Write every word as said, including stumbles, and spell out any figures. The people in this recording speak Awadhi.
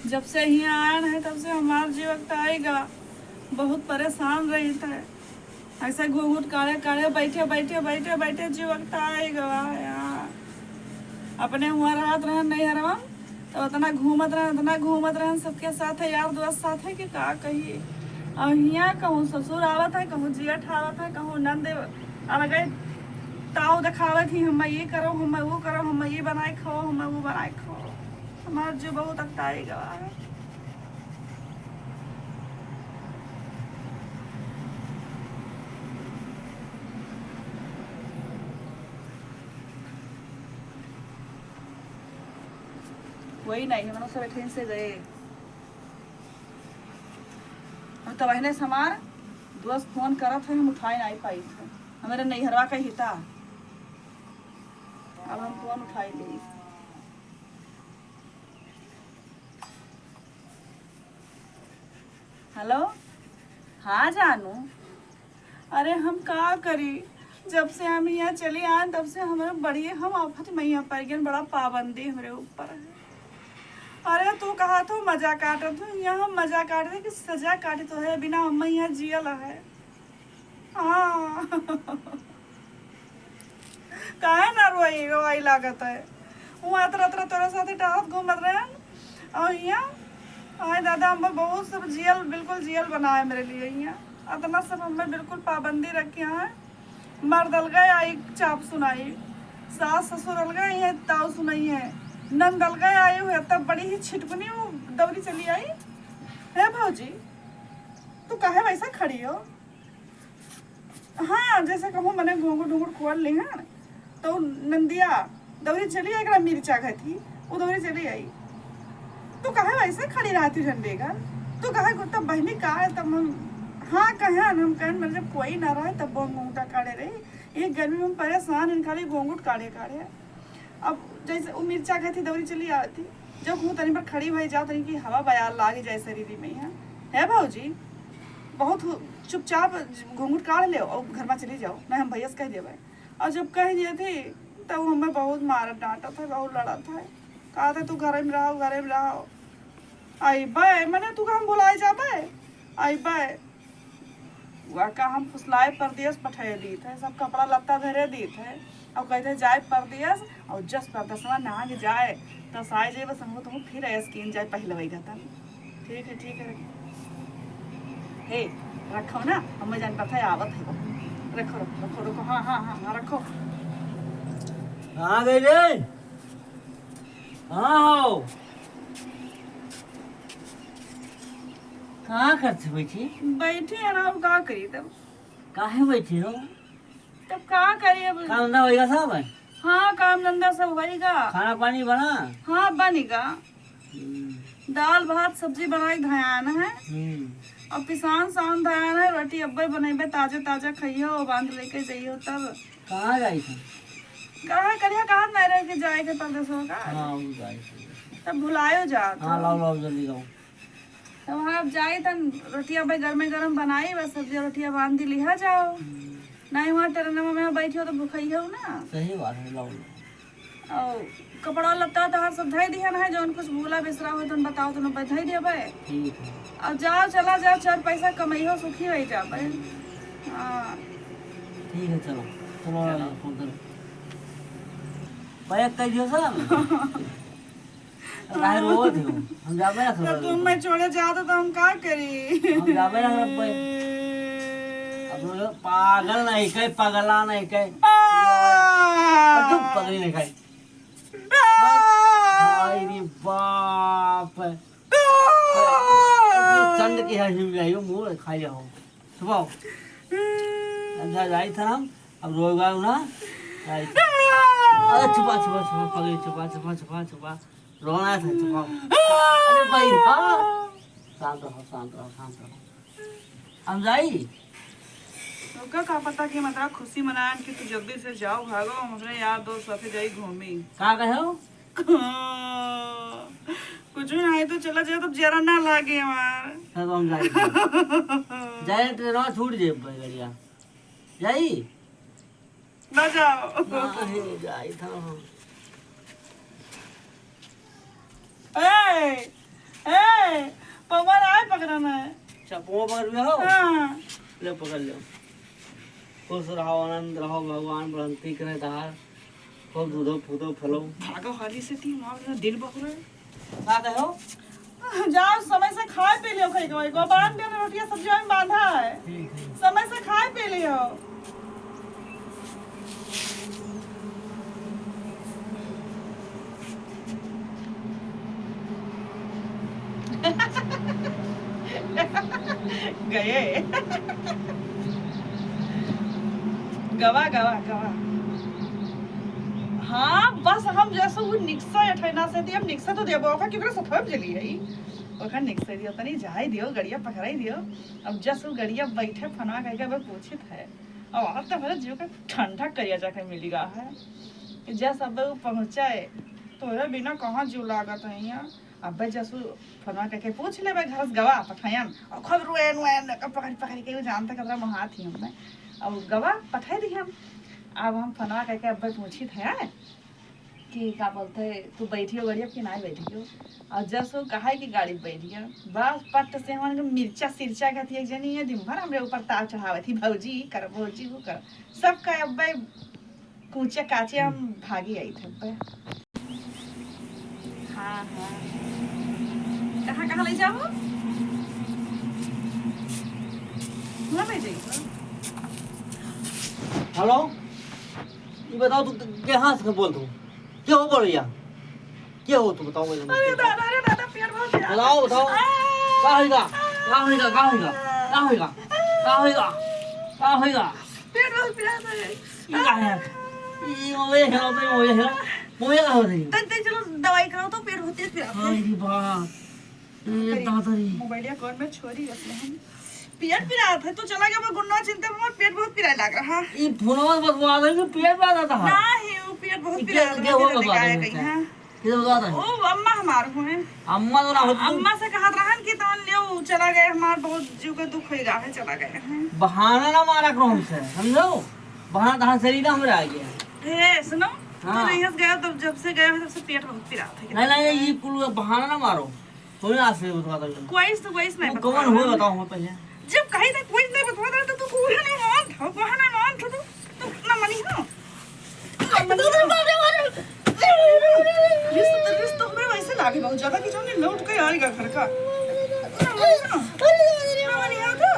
जब से हियाँ आयन है, तब से हमार जीव अकताई गा। बहुत परेशान रहित है। ऐसे घूंघट काढ़े काढ़े, बैठे बैठे, बैठे बैठे जीव अकताई गवा है। अपने हुआँ रहत रहन नैहरवा, तो उतना घूमत रहन, उतना घूमत रहन सबके साथे, यार दोस्त साथे, कि का कही। अब हियाँ कहूँ ससुर आवत है, कहूँ जेठ आवत है, कहूँ नंद अलगे ताव देखावत ही, "हम ये करो, हम वो करो, हम ये बनाए खाओ, हम वो बनाए खाओ।" हमार जीव बहुत अकताई गवा है। कोई नहीं, हम लोग सब एठे से गए। हम तो बहने से हमार दोस्त फोन करत है, हम उठाए नहीं पाई थे। हमारे नैहरवा का ही था, अब हम फोन उठाई ली। हेलो, हाँ जानू, अरे हम का करी, जब से हम यहाँ चली आए तब से हमारे बड़ी हम आफत में यहाँ पड़ गए, बड़ा पाबंदी हमरे ऊपर है। अरे तू कहा तो मजा काटत हो, यहाँ हम मजा काटते कि सजा काटत हो है, बिना हम यहाँ जियल है। हाँ। काहे ना रोई, रोई लागत है? हुआँ अतरा अतरा तोरे साथे टहरत घूमत रहन। और हियाँ, आय दादा, हम बहुत सब जियल, बिल्कुल जियल बनाए मेरे लिए हियाँ। अतना सब हमें बिल्कुल पाबंदी रखे हैं। मर्द अलगे आई चाप सुनाई, सास ससुर अलगे आई है ताव सुनाई है, नंद अलगे आई हुए, तब बड़ी ही छिटपुनी वो दौरी चली आई। "हे भौजी, तू काहे वैसा खड़ी हो?" हाँ, जैसे कहूँ मने घूंघट ढूंघट खोल ली, हाँ, तो नंदिया दौरी चली आई, एकरा मिर्चा खाई थी, वो दौरी चली आई। "तू काहे वैसे खड़ी रहती झंडे का? तू काहे गु-, तब बहनी का है?" तब हम, हाँ, कहे न, हम कहन, "मने जब कोई ना रहे, तब हम घूंघटा काढ़े रही। ये गर्मी में परेशान हैं, खाली घूंघट काढ़े, काढ़े।" अब जैसे वो मिर्चा खाई थी, दौरी चली आई थी, जब कहूँ तनी पर खड़ी भई जाओ, तनी की हवा बयार लाग जाए शरीर में, हाँ। "हे भौजी, बहुत हु-, चुपचाप घूंघट काढ़ लेव और घर में चली जाओ, नहीं हम भैया से कह देवे।" और जब कह दिए थे, तब हमें बहुत मारत डांटत है, बहुत लड़त है, कहत है, "तू घरे में रहो, घरे में रहो, अइबे, मने तू का हम बुलाए जाबे, अइबे।" वह का हम फुसलाए परदेस पठाए दीत है, सब कपड़ा लत्ता धरे दीत है, और कहते जाए परदेस, और जस परदेसवा नाग जाए, तस आए जाए, बस हमको तुम फिर ऐस कीन जाए पहले वही घतन। ठीक है, ठीक है, रख-, हे, रखो ना, हमें जान पता है, आवत है वो। रखो, रखो, रखो, रखो, हाँ, हाँ, हाँ, हाँ, रखो। कहाँ गई रे? कहाँ हो? कहाँ करते बैठी? बैठी है ना, अब का करी तब? काहे बैठी हो? तब का करी अब? काम धंधा होइगा सब? हाँ, काम धंधा सब होइगा। खाना पानी बना? हाँ, बनिगा। हम्म। दाल भात सब्जी बनाई धयान है। हम्म। और पिसान सान धयान है, रोटी अब्बे बनइबे, ताजे ताजा खइहो, बांध लेके जइहो तब। कहाँ जाई था? कहाँ करिया, कहाँ नहीं रह के जाए के परदेसवा का? हाँ, वो जाए के। तब भुलायो जात हाँ, हो। लाओ, लाओ, जल्दी लाओ। तब वहाँ अब जाई तन रोटिया भाई गरमे गरम बनाई, बस सब्जी रोटिया बांध दी, लिहा जाओ। हम्म। नहीं वहाँ ट्रेनमा में बैठी हो तो भुखई हो ना। सही बात है, लाओ, लाओ। और कपड़ा लत्ता तोहार सब धई दिहन है, जौन कुछ भूला बिसरा हो तन बताओ, तन धई देबे। ठीक है। और जाओ, चला जाओ, चार पैसा कमइहो, सुखी रह जाबे। हाँ। ठीक है, चलो, चलो, चलो। फोन करो। पैक कर दियो सब। काहे रोवत हो? हम जाबे ना तो करब। तुम मैं छोड़े जात हो तो हम का करी? हम जाबे ना करब भाई। अब लोग पागल नहीं कहे, पगला नहीं कहे। आ! अब तुम पगली नहीं खाई। आ! हाय रे बाप। आ! चंड की है, हिल गई, वो मुंह खा लिया हो। सुबह। अच्छा, जाई था हम, अब रोएगा ना। जाई था। अरे छुपा, छुपा, छुपा, पगली, छुपा, छुपा, छुपा, छुपा। रोना था, छुपा। अरे भाई, हाँ। शांत रहो, शांत रहो, शांत रहो। हम जाई। ओका का पता कि मतलब खुशी मनान कि तू जल्दी से जाओ, भागो, हम अपने यार दोस्त साथे जाई घूमी। का कहो? कुछ नहीं तो चला जाए, तो जरा ना लागे हमार। तब हम जाई। जाए ट्रेनवा छूट जाए, गड़िया। जाई? ना जाओ। ना, हे, जाई था हम। ए, मैं। चपवा पकड़ लिया हो? हाँ। ले पकड़ लियो। खुश रहो, आनंद रहो, भगवान बढ़ंती करे तहार। खूब दूधो फूदो फलो। भागो हाली से, तीन मार दिल बकुरे। का कहो? जाओ, समय से खाए पी लियो, खाई खाए को बांध दे, रोटियां सब्जियां में बांधा है। ठीक है। समय से खाए पी लियो। गए। गवा, गवा, गवा। हाँ, बस हम जैसे वो निक्सा अठैना से दिए, हम निक्सा तो देबो, ओका क्यों करे सफाई चली है? ओका निक्सा दियो, तनी जाए दियो, गड़िया पकड़ाई दियो। अब जस वो गड़िया बैठे, फनवा कह के अब पूछित है। अब आप तो मेरे जीव का ठंडा करिया जाके मिली गा है। जस अब वो पहुँचा है, तोरे बिना कहाँ जीव लागत है यहाँ? अब्बे जसु फनवा कह के पूछ लेबे, घर से गवा पठायन, और खूब रोएन वोएन, ओकर पकड़ पकड़ के, वो जानते कतरा मोहात ही हमें, और गवा पठाई दी हम। अब हम फनवा कह के अब्बे पूछित है कि का बोलते, तू बैठियो गाड़ी अब कि नाहीं बैठियो? और जसु कहा है कि गाड़ी बैठियो, बस पट से हमन के मिर्चा सिरचा कहती एक जनी है, दिन भर हमरे ऊपर ताव चढ़ावत ही, भौजी कर, भौजी वो कर, सब का अब्बे कूचे काचे हम भागी आई थे पे। हाँ, हाँ। कहाँ, कहाँ ले जाओ? वहाँ ले जाइए। हेलो, ये बताओ, तू कहाँ से बोल तू? के हो बोल भैया? के हो तू, बताओ पहले। अरे दादा, अरे दादा, पेट बहुत पिरात है। बताओ, बताओ। आ! का होइगा? का होइगा? का होइगा? का होइगा? का होइगा? का होइगा? पेट बहुत पिरात है। ई का है? ई मोबाइल है, मोबाइल है, मोबाइल है। मोबाइल का होत है? तन, तन चलो दवाई कराओ तो पेट बहुत तेज पिरात है। अरे बा, ये अरे, दादा रे। मोबाइलिया कौन में छोरी रखले हम? पेट पिरात है तो चला गया वो गुन्ना चिंता में, पेट बहुत पिराए लग रहा। ई फोनवा बतवा दे कि पेट पिरात है। नहीं, वो पेट बहुत ई पिरात के, है, के हो मेरे बतवा लेके आया दे कहीं, हाँ। किधर बता रहे? ओ, अम्मा हमार हुए। अम्मा तो ना होती। अम्मा से कहत रहन कि तवन ले उ चला गए, हमार बहुत जीव के दुख होई रहा है, चला गए हैं। बहाना ना मारा करो हमसे, समझो? बहाना तहां से ही ना हमरा आ गया। ए, सुनो, हाँ। तो नहीं गया, तब जब से गया है, तब से पेट बहुत पिरात है। नहीं, नहीं, ये कुल बहाना ना मारो। तुम्हें आज से बता दो। कोई तो, कोई नहीं तू कौन हो, बताओ हम पहले। जब कहीं तक कोई नहीं बतवा रहा, तो तू कोई नहीं मान था, कोई नहीं मान था, तू, तू ना मनी हो। रिश्ता तो, रिश्ता तो हमरे वैसे लागे बहुत ज्यादा कि जौन लौट के आएगा घर का। ना मनी हो, ना मनी हो तो।